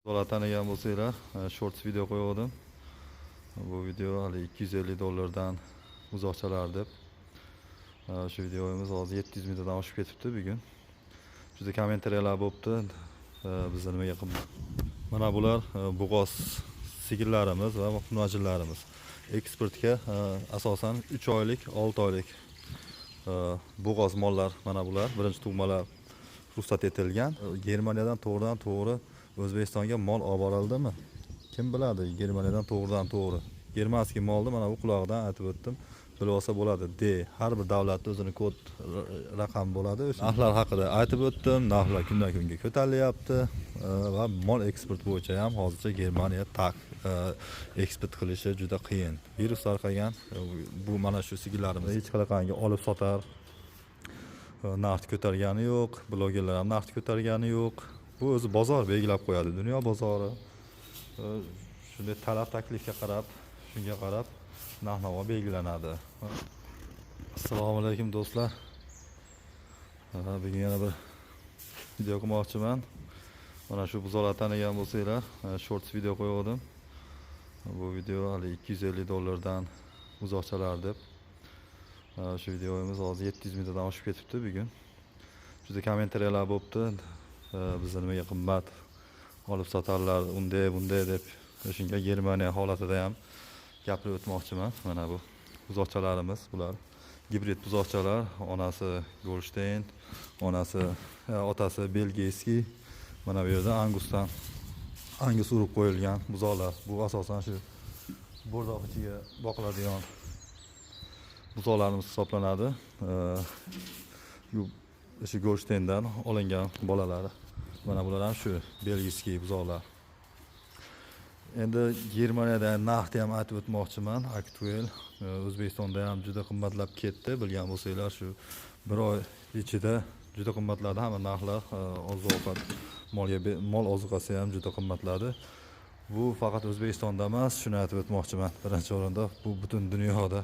Bola tanigan bo'lsanglar, shorts video qo'ygandim. Bu video hali 250 dollardan uzoqchalar deb. Shu videomiz hozir 700 mingdan oshib ketibdi bugun. Juda kommentariyalar bo'libdi. Bizda nimaga qimmat. Mana bular bo'g'oz sigirlarimiz va xunajinlarimiz. Eksportga asosan 3 oylik, 6 oylik bo'g'oz mollar mana bular. Birinchi tug'malar ruxsat etilgan. Germaniyadan to'g'ridan to'g'ri O'zbekistonga mol olib borildimi? Kim biladi, Germaniyadan to'g'ridan to'g'ri. Germanskiy molni mana bu qulog'idan aytib o'tdim. Bilib olsa bo'ladi. D har bir davlatda o'zini kod raqami bo'ladi. O'sha narxlar haqida aytib o'tdim. Narxlar kundan kunga ko'tarilyapti va mol eksport bo'yicha ham hozircha Germaniya tak eksport qilishi juda qiyin. Virus tarqagan. Bu mana shu sigirlarimiz hech qanaqangi olib sotar narx ko'targani yo'q, blogerlar ham narx ko'targani yo'q. Bu o'zi bozor belgilab qo'yadi, dunyo bozori. Shunday talab taklifga qarab, shunga qarab narx-navo belgilanadi. Assalomu alaykum, do'stlar. Bugun yana bir video qilmoqchiman. Mana shu buzoqlar tanigan bo'lsanglar, shorts video qo'ygandim. Bu video hali 250 dollardan uzoqchalar deb. Shu videomiz hozir 700 mingdan oshib ketibdi bugun. Juda kommentariyalar bo'libdi. Bizda nimaga qimmat olib sotarlar, unday bunday deb. Shunga Germaniya holatida ham gapirib o'tmoqchiman. Mana bu buzoqchalarimiz, bular gibrid buzoqchalar, onasi Golshteyn, onasi otasi Belgiyskiy. Mana bu yerda Angusdan Angus urib qo'yilgan buzoqlar. Bu asosan shu bo'rdoq ichiga boqiladigan buzoqlarimiz hisoblanadi. Bu shu Golshteyndan olingan bolalari. Mana bular ham shu belgiyskiy buzoqlar. Endi Germaniyada narxni ham aytib o'tmoqchiman. Aktual. O'zbekistonda ham juda qimmatlab ketdi. Bilgan bo'lsanglar, shu bir oy ichida juda qimmatladi hamma narxlar. Oziq-ovqat, molga mol ozuqasi ham juda qimmatladi. Bu faqat O'zbekistonda emas, shuni aytib o'tmoqchiman. Birinchi o'rinda bu butun dunyoda.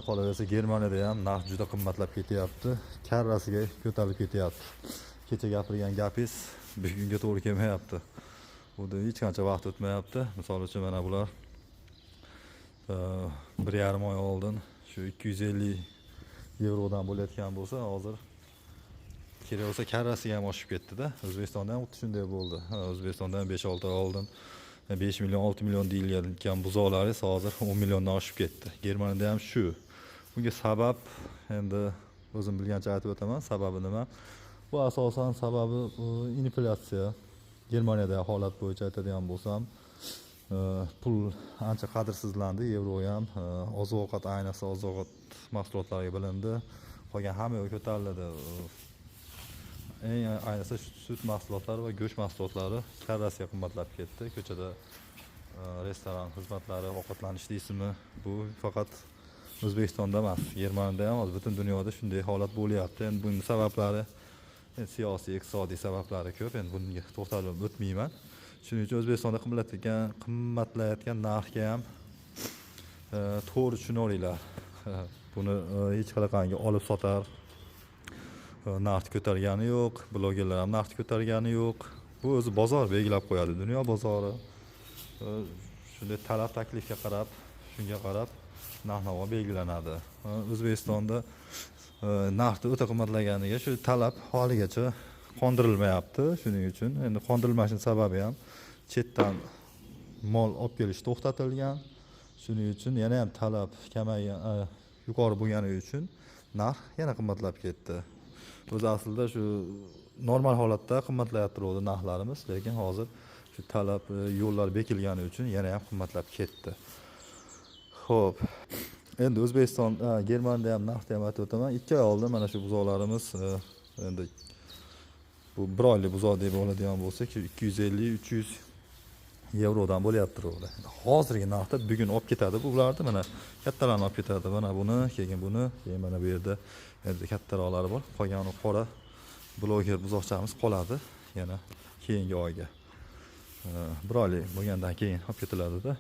Qolaversa, Germaniyada ham narx juda qimmatlab ketyapti. Karrasiga ko'tarilib ketyapti. Kecha gapirgan gapingiz bugunga to'g'ri kelmayapti. Bunda hech qancha vaqt o'tmayapti. Misol uchun, mana bular 1,5 oy oldin shu 250 yevrodan bo'layotgan bo'lsa, hozir kerak bo'lsa karrasiga ham oshib ketdi-da. O'zbekistonda ham xuddi shunday bo'ldi. Ha, O'zbekistonda ham 5-6 oy oldin 5 million, 6 million deyilgan buzoqlaringiz hozir 10 milliondan oshib ketdi. Germaniyada ham shu. Bunga sabab endi o'zim bilgancha aytib o'taman. Sababi nima? Bu asosan sababi bu inflyatsiya. Germaniyada holat bo'yicha aytadigan bo'lsam, pul ancha qadrsizlandi, yevro ham, oziq-ovqat, ayniqsa oziq-ovqat mahsulotlariga bilindi. Qolgan hamma yoq ko'tarildi. Eng ayniqsa sut mahsulotlari va go'sht mahsulotlari karrasiga qimmatlab ketdi. Ko'chada restoran xizmatlari, ovqatlanish deysizmi, bu faqat O'zbekistonda emas, Germaniyada ham hozir butun dunyoda shunday holat bo'lyapti. Endi buning sabablari endi siyosiy, iqtisodiy sabablari ko'p. Endi bunga to'xtalib o'tmayman. Shuning uchun O'zbekistonda qimmatlayotgan narxga ham to'g'ri tushunavringlar. Buni hech qanaqangi olib sotar narx ko'targani yo'q, blogerlar ham narx ko'targani yo'q. Bu o'zi bozor belgilab qo'yadi, dunyo bozori. Shunday talab taklifga qarab, shunga qarab narx-navo belgilanadi. O'zbekistonda narxni o'ta qimmatlaganiga shu talab holigacha qondirilmayapti. Shuning uchun endi qondirilmashini sababi ham chetdan mol olib kelish to'xtatilgan. Shuning uchun yana ham talab kamaygan, yuqori bo'lgani uchun narx yana qimmatlab ketdi. O'zi aslida shu normal holatda qimmatlayapti narxlarimiz, lekin hozir shu talab yo'llar bekilgani uchun yana ham qimmatlab ketdi. Xo'p, endi O'zbekiston, Germaniyada ham narxni ham aytib o'taman. 2 oy oldin mana shu buzoqlarimiz, endi bu bir oylik buzoq deb oladigan bo'lsak, 250-300 yevrodan bo'lyapti ular. Hozirgi narxda bugun olib ketadi bularni, mana kattalarni olib ketadi. Mana buni, keyin buni, keyin mana bu yerda endi kattaroqlari bor. Qolgani qora bloger buzoqchamiz qoladi yana keyingi oyga. Bir oylik bo'lgandan keyin olib ketiladida.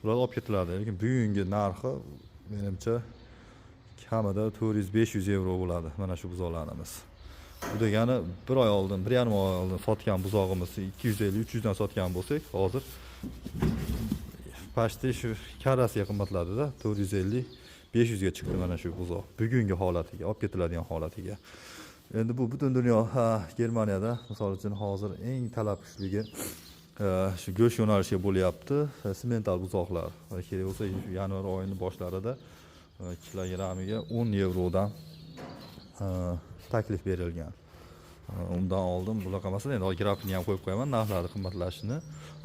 Ular olib ketiladi. Lekin bugungi narxi menimcha kamida 400-500 yevro bo'ladi mana shu buzoqlarimiz. Bu degani bir oy oldin, 1,5 oy oldin sotgan buzog'imiz 250, 300 dan sotgan bo'lsak, hozir почти shu karrasiga qimmatladida, 450, 500 ga chiqdi mana shu buzoq bugungi holatiga, olib ketiladigan holatiga. Endi bu butun dunyo, ha, Germaniyada misol uchun hozir eng talab kuchligi shu go'sht yo'nalishiga bo'lyapti, simental buzoqlar. Kerak bo'lsa, shu yanvar oyini boshlarida kilogrammiga 10 yevrodan taklif berilgan. Undan oldin bunaqa emas edi. Endi hozir grafikni ham qo'yib qo'yaman, narxlari qimmatlashishini.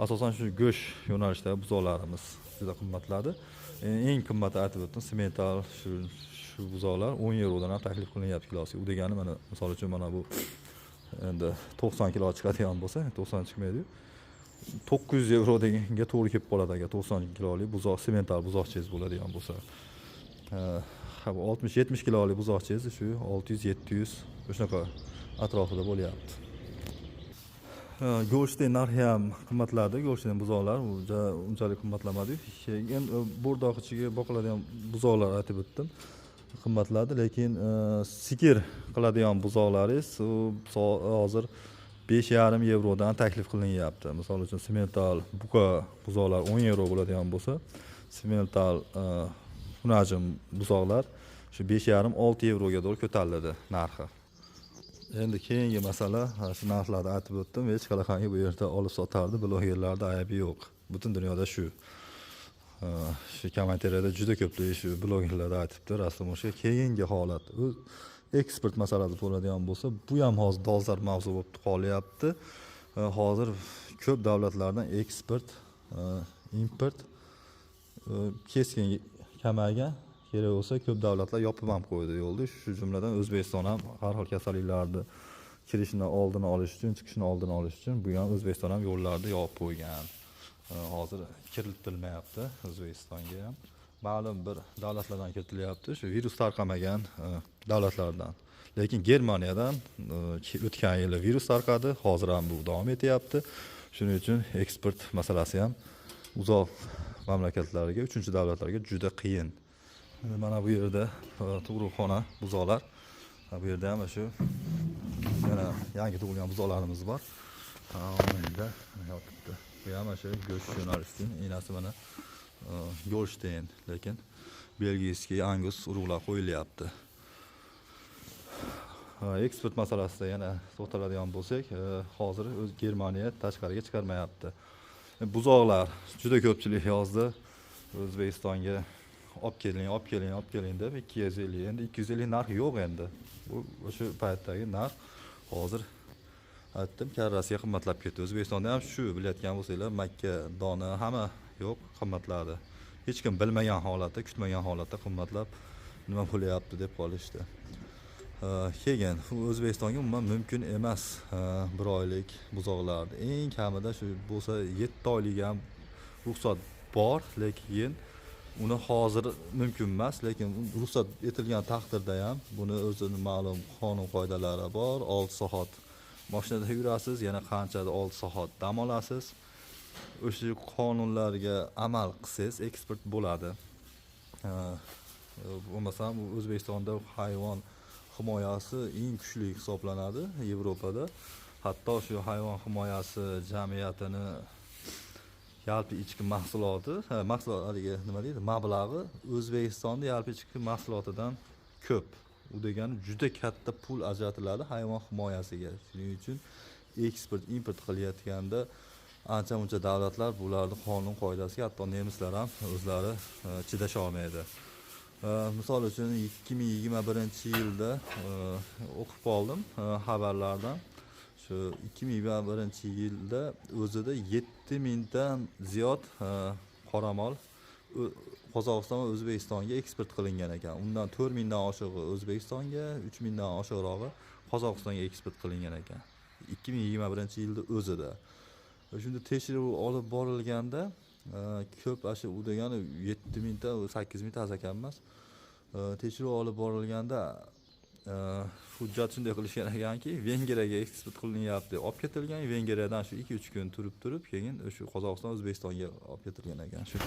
Asosan shu go'sht yo'nalishidagi buzoqlarimiz juda qimmatladi. Eng qimmati, aytib o'tdim, simental shu buzoqlar 10 yevrodan ham taklif qilinyapti kilosiga. U degani, mana misol uchun, mana bu endi 90 kilo chiqadigan bo'lsa, 90 chiqmaydiyu, 900 yevro deganga to'g'ri kelib qoladi agar 90 kilolik buzoq, simental buzoqchangiz bo'ladigan bo'lsa. Ha, bu 60-70 kilolik buzoqchangiz shu 600, 700, shunaqa atrofida bo'lyapti. Go'shtning narxi ham qimmatladi. Go'shtning buzoqlar unchalik qimmatlamadi. Keyin bo'rdoq ichiga boqiladigan buzoqlar, aytib o'tdim, qimmatladi, lekin sigir qiladigan buzoqlaringiz u hozir 5,5 yevrodan taklif qilinyapti. Misol uchun, simental buqa buzoqlar 10 yevro bo'ladigan bo'lsa, simental xunajim buzoqlar shu 5,5-6 yevroga to'g'ri ko'tariladi narxi. Endi keyingi masala, ha, shu narxlarni aytib o'tdim. Hech qanaqangi bu yerda olib sotardi blogerlarda aybi yo'q, butun dunyoda shu. Shu kommentariyada juda ko'plik shu blogerlar aytibdi rasm. O'sha keyingi holat, u eksport masalasi bo'ladigan bo'lsa, bu ham hozir dolzarb mavzu bo'lib qolyapti. Hozir ko'p davlatlardan eksport, import keskin kamaygan. Kerak bo'lsa, ko'p davlatlar yopib ham qo'ydi yo'lni, shu jumladan O'zbekiston ham. Har xil kasalliklarni kirishini oldini olish uchun, chiqishini oldini olish uchun bu ham, O'zbekiston ham yo'llarni yopib qo'ygan. Hozir kiritilmayapti O'zbekistonga ham, ma'lum bir davlatlardan kiritilyapti, shu virus tarqamagan davlatlardan. Lekin Germaniyadan o'tgan yili virus tarqadi, hozir ham bu davom etyapti. Shuning uchun eksport masalasi ham uzoq mamlakatlarga, uchinchi davlatlarga juda qiyin. Mana bu yerda tug'ruqxona buzoqlar. Ha, bu yerda ham shu yana yangi tug'ilgan buzoqlarimiz bor. Ha, endi yotibdi. Bu ham shu go'sht yo'nalishining enasi, mana Golshteyn, lekin бельгийский angus urug'lar qo'yilyapti. Ha, eksport masalasida yana to'xtaladigan bo'lsak, hozir o'z Germaniya tashqariga chiqarmayapti. Buzoqlar juda ko'pchilik yozdi, O'zbekistonga olib keling, olib keling, olib keling deb 250. Endi 250 narx yo'q endi. Bu o'sha paytdagi narx, hozir aytdim, karrasiga qimmatlab ketdi. O'zbekistonda ham shu, bilayotgan bo'lsanglar, makka dona, hamma yo'q qimmatladi. Hech kim bilmagan holatda, kutmagan holatda qimmatlab, nima bo'lyapti deb qolishdi. Keyin O'zbekistonga umuman mumkin emas bir oylik buzoqlarni. Eng kamida shu bo'lsa 7 oylik ham ruxsat bor, lekin uni hozir mumkin emas. Lekin ruxsat etilgan taqdirda ham buni o'zini ma'lum qonun qoidalari bor. 6 soat mashinada yurasiz, yana qanchada 6 soat dam olasiz. O'sha qonunlarga amal qilsangiz, eksport bo'ladi. Bo'lmasam O'zbekistonda hayvon himoyasi eng kuchli hisoblanadi Yevropada. Hatto shu hayvon himoyasi jamiyatini yalpi ichki mahsuloti, ha, mahsulot haligi nima deydi, mablag'i O'zbekistonda yalpi ichki mahsulotidan ko'p. U degani juda katta pul ajratiladi hayvon himoyasiga. Shuning uchun eksport, import qilayotganda ancha muncha davlatlar bularni qonun qoidasiga, hatto nemislar ham o'zlari chidasha olmaydi. Misol uchun, 2021-yilda o'qib qoldim xabarlardan, shu 2021-yilda o'zida 7000 dan ziyod qoramol Qozog'iston va O'zbekistonga eksport qilingan ekan. Undan 4000 dan oshig'i O'zbekistonga, 3000 dan oshiqrog'i Qozog'istonga eksport qilingan ekan 2021-yilda o'zida. Shunda tekshiruv olib borilganda ko'p ana shu, u degani 7000 ta, 8000 ta az ekan emas. Tekshiruv olib borilganda hujjat shunday qilishgan ekanki, Vengriyaga eksport qilinyapti olib ketilgan, Vengriyadan shu 2-3 kun turib turib, keyin o'sha Qozog'iston, O'zbekistonga olib ketilgan ekan shu.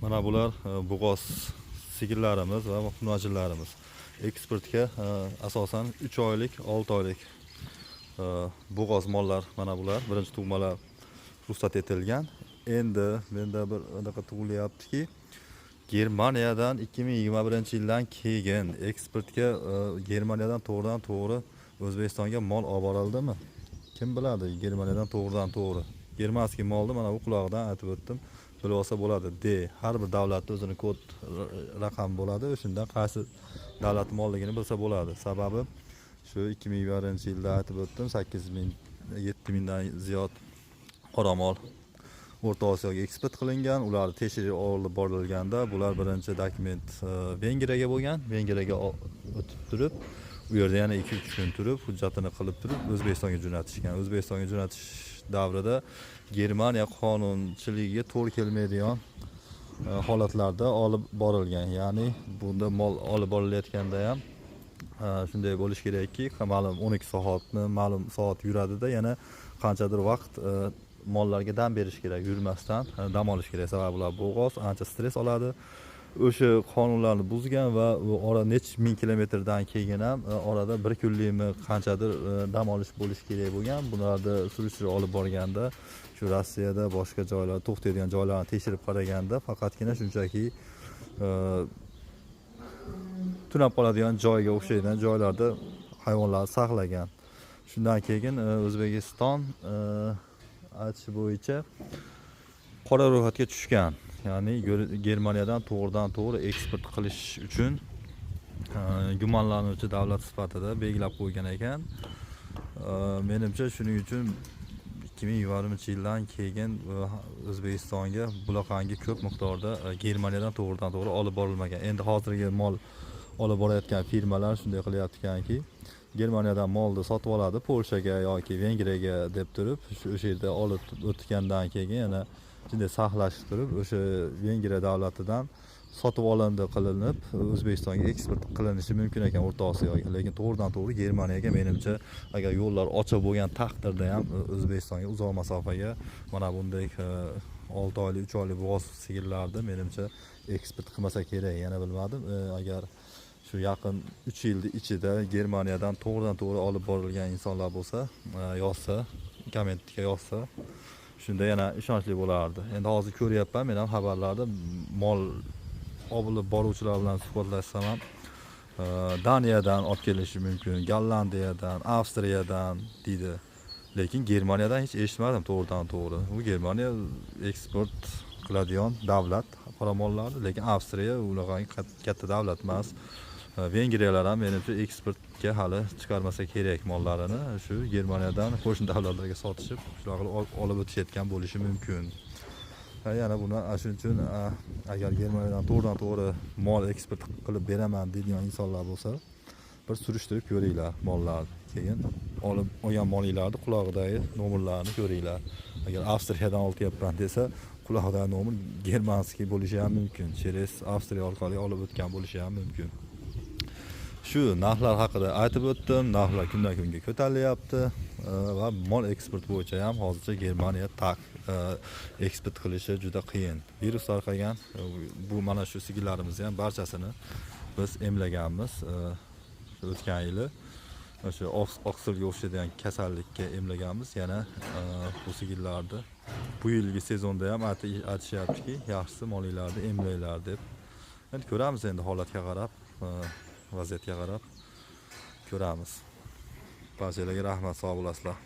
Mana bular bo'g'oz sigirlarimiz va xunajinlarimiz. Eksportga asosan 3 oylik, 6 oylik bo'g'oz mollar, mana bular birinchi tug'malar ruxsat etilgan. Endi menda bir anaqa tug'ilyaptiki, Germaniyadan 2021-yildan keyin eksportga Germaniyadan to'g'ridan to'g'ri O'zbekistonga mol olib borildimi? Kim biladi, Germaniyadan to'g'ridan to'g'ri. Germanskiy molni mana bu qulog'idan aytib o'tdim, bilib olsa bo'ladi. D har bir davlatda o'zini kod raqami bo'ladi, o'shundan qaysi davlat molligini bilsa bo'ladi. Sababi shu 2021-yilda aytib o'tdim, 8000 7000 dan ziyod qoramol O'rta Osiyoga eksport qilingan. Ular tekshirib olib borilganda bular birinchi dokument Vengriyaga bo'lgan. Vengriyaga o'tib turib, u yerda yana 2-3 kun turib, hujjatini qilib turib O'zbekistonga jo'natishgan. O'zbekistonga jo'natish davrida Germaniya qonunchiligiga to'g'ri kelmaydigan holatlarda olib borilgan. Ya'ni bunda mol olib borilayotganda ham shunday bo'lish kerakki, ma'lum 12 soatni ma'lum soat yuradida, yana qanchadir vaqt mollarga dam berish kerak, yurmasdan dam olish kerak. Sababi ular bo'g'oz, ancha stress oladi. O'sha qonunlarni buzgan va u ora necha ming kilometrdan keyin ham orada bir kunlikmi qanchadir dam olish bo'lishi kerak bo'lgan. Bularni surishtirib olib borganda shu Rossiyada boshqa joylar to'xtaydigan joylarni tekshirib qaraganda faqatgina shunchaki tunab qoladigan joyga o'xshaydigan joylarda hayvonlarni saqlagan. Shundan keyin O'zbekiston aytishi bo'yicha qora ro'yxatga tushgan. Ya'ni Germaniyadan to'g'ridan to'g'ri eksport qilish uchun gumonlanuvchi davlat sifatida belgilab qo'ygan ekan. Menimcha shuning uchun 2020-yildan keyin O'zbekistonga bunaqangi ko'p miqdorda Germaniyadan to'g'ridan to'g'ri olib borilmagan. Endi hozirgi mol olib borayotgan firmalar shunday qilyaptikanki, Germaniyadan molni sotib oladi Polshaga yoki Vengriyaga deb turib, o'sha yerda olib o'tgandan keyin yana shunday saqlashib turib, o'sha Vengriya davlatidan sotib olindi qilinib O'zbekistonga eksport qilinishi mumkin ekan O'rta Osiyoga. Lekin to'g'ridan to'g'ri Germaniyaga menimcha agar yo'llar ochiq bo'lgan taqdirda ham O'zbekistonga uzoq masofaga mana bunday 6 oylik, 3 oylik bo'g'oz sigirlarni menimcha eksport qilmasa kerak. Yana bilmadim, agar shu yaqin 3 yil ichida Germaniyadan to'g'ridan to'g'ri olib borilgan insonlar bo'lsa, yozsa, kommentga yozsa, shunda yana ishonchli bo'lardi. Endi hozir ko'ryapman, men ham xabarlarda mol olib boruvchilar bilan suhbatlashsam ham Daniyadan olib kelishi mumkin, Gollandiyadan, Avstriyadan deydi. Lekin Germaniyadan hech eshitmadim to'g'ridan to'g'ri. U Germaniya eksport qiladigan davlat qoramollarni, lekin Avstriya unaqangi katta davlat emas. Vengriyalar ham menimcha eksportga hali chiqarmasa kerak mollarini. Shu Germaniyadan qo'shni davlatlarga sotishib, shunaqa qilib olib o'tishayotgan bo'lishi mumkin. Yana buni shuning uchun agar Germaniyadan to'g'ridan to'g'ri mol eksport qilib beraman deydigan insonlar bo'lsa, bir surishtirib ko'ringlar mollarni. Keyin olib olgan molinglarni qulog'idagi nomerlarni ko'ringlar. Agar Avstriyadan olyapman desa, qulog'idagi nomer germanskiy bo'lishi ham mumkin. Через Avstriya orqali olib o'tgan bo'lishi ham mumkin. Shu narxlar haqida aytib o'tdim. Narxlar kundan kunga ko'tarilyapti va mol eksport bo'yicha ham hozircha Germaniya tak eksport qilishi juda qiyin. Virus tarqagan, bu mana shu sigirlarimizni ham barchasini biz emlaganmiz. O'tgan yili o'sha oqsilga o'xshaydigan kasallikka emlaganmiz. Yana bu sigirlarni bu yilgi sezonda ham aytishyaptiki, yaxshisi molinglarni emlanglar deb. Endi ko'ramiz, endi holatga qarab, vaziyatga qarab ko'ramiz. Barchalarga rahmat, sog' bo'lasizlar.